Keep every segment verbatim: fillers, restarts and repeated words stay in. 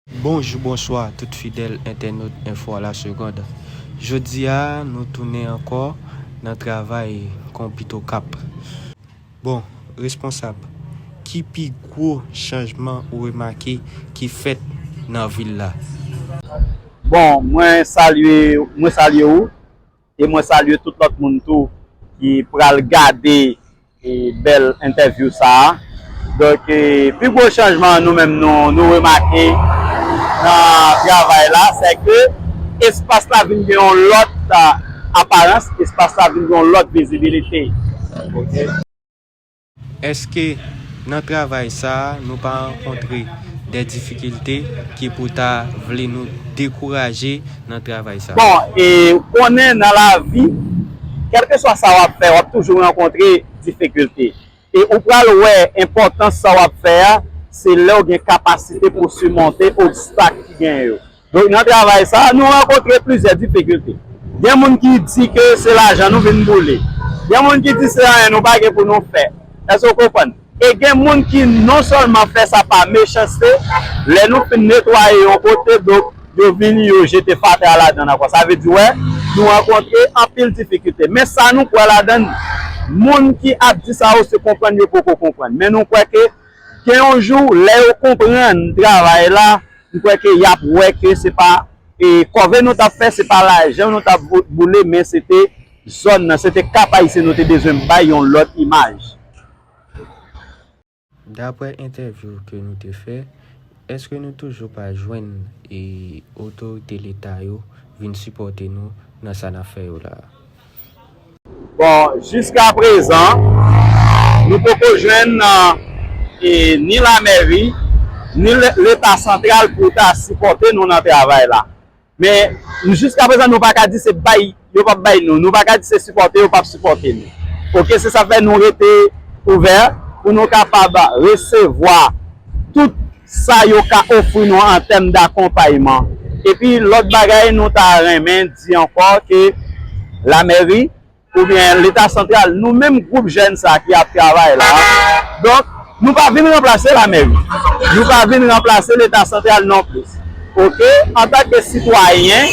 Bonjou, bonswa tout fidèl entènot Info à la Seconde. Jodi a, nou tounen ankò nan travay konpit Okap. Bon, responsab, ki pi gwo chanjman ou remake ki fèt nan vil la? Bon, mwen salye, mwen salye ou, e mwen salye tout lòt moun tou ki pral gade e bèl entèvyou sa a. Donk, e, pi gwo chanjman nou menm nou, nou remake nan travay la, se ke espas la vin gen yon lòt, a, aparans, espas la vin gen yon lòt vizibilite. Ok. Èske nan travay sa a, nou pa rankontre de difikilte ki pou ta vle nou dekouraje nan travay sa a? Bon, e, ou konnen nan lavi, kèlkeswa sa w ap fè, w ap toujou rankontre difikilte. E ou pral wè enpòtans sa w ap fè a, se lè w gen kapasite pou simonte obstak ki genyen yo. Donk, nan travay sa a, nou rankontre plizyè difikilte. Gen moun ki di ke se lajan nou vin boule. Gen moun ki di se anyen nou pa gen pou nou fè. Èske w konprann? E gen moun ki non sèlman fè sa pa mechanste, lè nou fin netwaye yon kote, donk, yo vini, yo jete fatra ladan l ankò. Sa vle di, wè, nou rankontre anpil difikilte. Men sa nou kwè ladan l, moun ki ap di sa yo se konprann yo poko konprann. Men nou kwè ke gen yon jou, lè yo konprann travay la, m kwè ke y ap wè ke se pa, e, kòve nou t ap fè, se pa lajan nou t ap bou-, boule, men se te zòn nan, se te Kap Ayisyen nou te bezwen bay yon lòt imaj. Daprè entèvyou ke nou te fè, èske nou toujou pa jwenn, e, otorite leta yo vin sipòte nou nan sa n ap fè yo la a? Bon, jiskaprezan, nou poko jwenn, e, ni lamèri, ni le-, leta santral pou ta sipòte nou nan travay la. Men, jiskaprezan, nou pa ka di se bay, yo p ap bay nou. Nou pa ka di se sipòte, yo p ap sipòte nou. Ok, se sa fè nou rete ouvè pou nou kapab resevwa tout sa yo ka ofri nou an tèm dakonpayman. Epi, lòt bagay, nou ta renmen di ankò ke lamèri, oubyen leta santral, nou menm gwoup jèn sa ki ap travay la, donk, nou pa vin ranplase lamèri. Nou pa vin ranplase leta santral nonplis. Ok? Antanke sitwayen,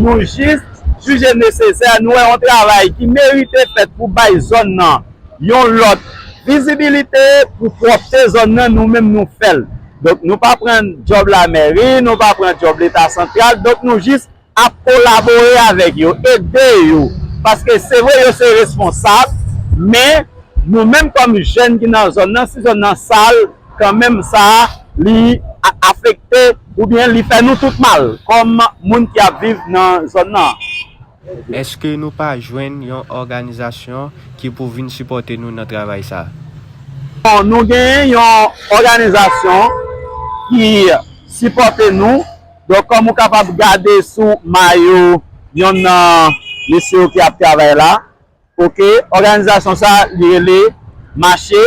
nou jis jije nesesè, nou wè yon travay ki merite fèt pou bay zòn nan yon lòt vizibilite, pou pwòpte zòn nan, nou menm nou fè l. Donk, nou pa pran djòb lamèri, nou pa pran djòb leta santral, donk, nou jis ap kolabore avèk yo, ede yo. Paske se vre yo se responsab, men nou menm kòm jèn ki nan zòn nan, si zòn nan sal, kanmenm sa li a-, afekte oubyen li fè nou tout mal kòm moun ki ap viv nan zòn nan. Èske nou pa jwenn yon òganizasyon ki pou vin sipòte nou nan travay sa a? Bon, nou genyen yon òganizasyon ki sipòte nou. Donk, kòm ou kapab gade sou mayo yonn nan mesye yo ki ap travay la, ok, òganizasyon sa a, li rele Mache.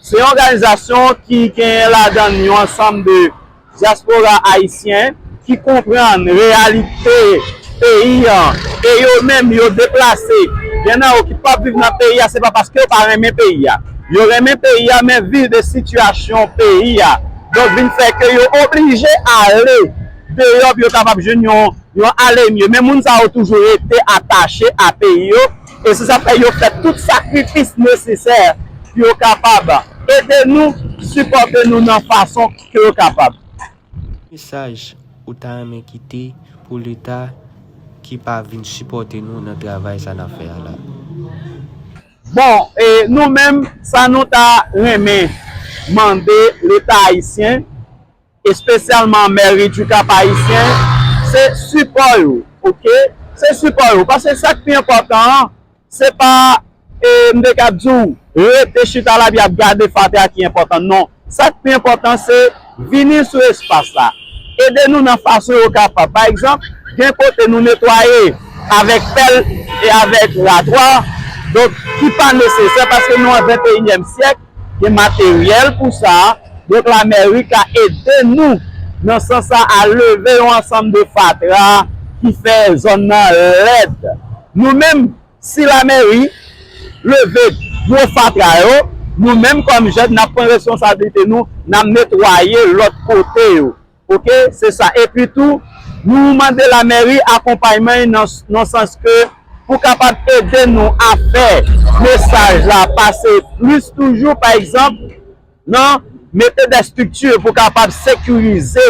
Se yon òganizasyon ki gen ladan l yon ansanm de dyaspora ayisyen ki konprann reyalite peyi an, e yo menm, yo deplase. Gen nan yo ki p ap viv nan peyi a, se pa paske yo pa renmen peyi a. Yo renmen peyi a, men vi de sitiyasyon peyi a. Donk, vin fè ke yo oblije ale deyò pou yo kapab jwenn yon, yon ale mye. Men moun sa yo toujou rete atache a peyi yo, e se sa fè yo fè tout sakrifis nesesè pou yo kapab ede nou, sipòte nou nan fason ke yo kapab. Mesaj ou ta renmen kite pou leta ki pa vin sipòte nou nan travay sa n ap fè a la? Bon, e nou menm, sa nou ta renmen mande leta ayisyen, espesyalman mèri du Cap Haïtien, se sipò yo, ok? Se sipò yo. Paske sa k pi enpòtan an, se pa, e, m te ka di w, rete chita la epi ap gade fatra ki enpòtan. Non. Sa k pi enpòtan, se vini sou espas la. Ede nou nan fason yo kapab. Pa egzanp, gen kote nou netwaye avèk pèl e avèk ratwa, donk, ki pa nesesè paske nou an venteyinyèm syèk, gen materyèl pou sa. Donk, lamèri ka ede nou nan sans sa a leve yon ansanm de fatra ki fè zòn nan lèd. Nou menm, si lamèri leve gwo fatra yo, nou menm kòm jèn, n ap pran responsablite nou, n ap netwaye lòt kote yo. Oke, se sa. Epi tou, nou mande lamèri akonpayman nan, nan sans ke pou kapab ede nou a fè mesaj la pase plis toujou, pa egzanp, nan mete de estrikti pou kapab sekirize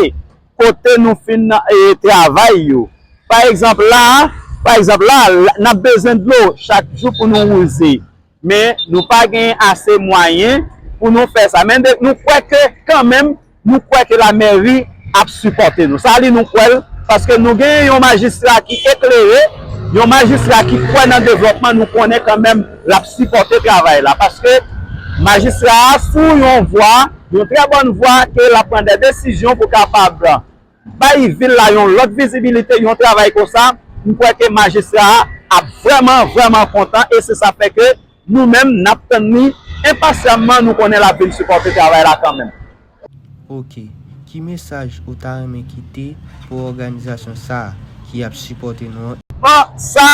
kote nou fin, e, travay yo. Pa egzanp la, pa egzanp la, n ap bezwen dlo chak jou pou nou wouze. Men nou pa gen ase mwayen pou nou fè sa. Men de, nou kwè ke kanmenm, nou kwè ke lamèri ap sipòte nou. Sa li nou kwè l, paske nou gen yon majistra ki eklere, yon majistra ki kwè nan devlòpman, nou konnen kanmenm l ap sipòte travay la. Paske majistra a sou yon vwa, yon trè bòn vwa, ke l ap pran de desizyon pou kapab bay vil la yon lòt vizibilite, yon travay konsa, m kwè ke majistra a ap vrèman, vrèman kontan, e se sa fè ke nou menm, n ap tann li enpasyamman, nou konnen l ap vin sipòte travay la kanmenm. Oke. Ki mesaj ou ta renmen kite pou òganizasyon sa a ki ap sipòte nou an? Bon, sa,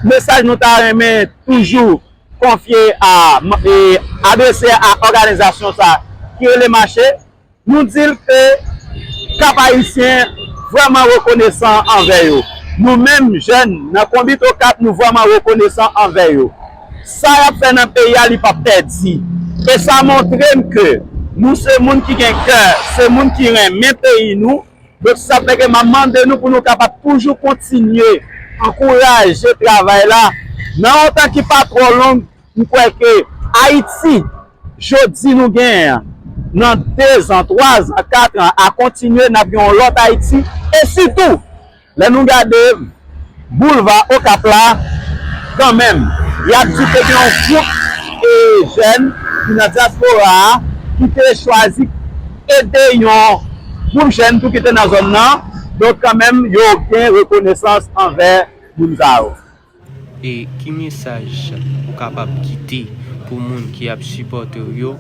mesaj nou ta renmen toujou konfye a, e, adrese a òganizasyon sa a ki rele Mache, nou di l ke Kap Ayisyen vrèman rekonesan anvè yo. Nou menm, jèn, nan Konbit Okap, nou vrèman rekonesan anvè yo. Sa y ap fè nan peyi a, li p ap pèdi. E sa montre m ke nou se moun ki gen kè, se moun ki renmen peyi nou. Donk, sa fè ke m ap mande nou pou nou kapab toujou kontinye ankouraje travay la. Nan yon tan ki pa twò long, m kwè ke Ayiti, jodi nou genyen an, nan dezan, twazan, katran, a kontinye, n ap gen yon lòt Ayiti. E sitou, lè nou gade boulva Okap la, kanmenm, y ap di te gen yon gwoup, e, jèn ki nan dyaspora a, ki te chwazi ede yon gwoup jèn tou ki te nan zòn nan. Donk, kanmenm, yo gen rekonesans anvè moun sa yo. E ki mesaj ou kapab kite pou moun ki ap sipòte w yo?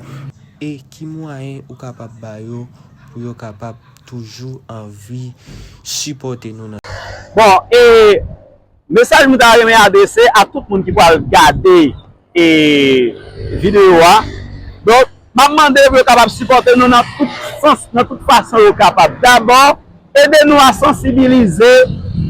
E ki mwayen ou kapab ba yo pou yo kapab toujou anvi sipòte nou nan? Bon, e mesaj m ta renmen adrese a tout moun ki pral gade, e, videyo a. Donk, m ap mande pou yo kapab sipòte nou nan tout sans, nan tout fason yo kapab. Dabò, ede nou a sansibilize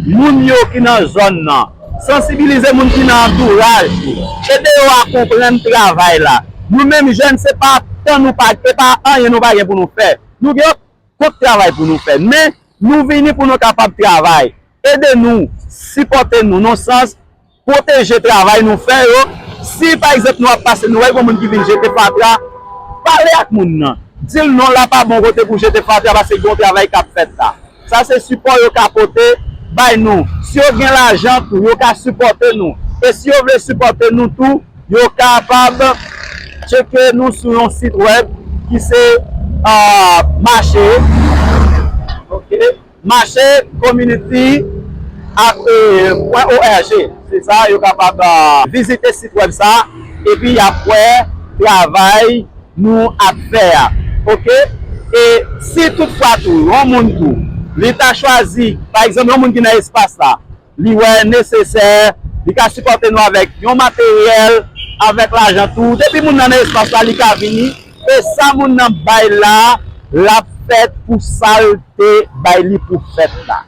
moun yo ki nan zòn nan. Sansibilize moun ki nan antouraj ou. Ede yo a konprann travay la. Nou menm jèn, se pa tan nou pa, se pa anyen nou pa gen pou nou fè. Nou gen kont travay pou nou fè. Men, nou vini pou nou kapab travay. Ede nou, sipòte nou, nan sans pwoteje travay nou fè yo. Si, pa egzanp, nou ap pase, nou wè gon moun ki vin jete fatra, pale ak moun nan. Di l non, la pa bon kote pou jete fatra, paske gon travay k ap fèt la. Sa se sipò yo ka pote bay nou. Si yo gen lajan tou, yo ka sipòte nou. E si yo vle sipòte nou tou, yo kapab tcheke nou sou yon sit wèb ki se, ah, Mache. Oke. Mache Community ak, e, pwen org. Se sa, yo kapab, ah, vizite sit wèb sa, epi y ap wè travay nou ap fè a. Oke? E si toutfwa tou, yon moun tou, li ta chwazi, pa egzanp, yon moun ki nan espas la, li wè nesesè, li ka sipòte nou avèk yon materyèl, avèk lajan tou. Depi moun nan nan espas la, li ka vini. E sa moun nan bay la, l ap fèt pou sa l te bay li pou fèt la.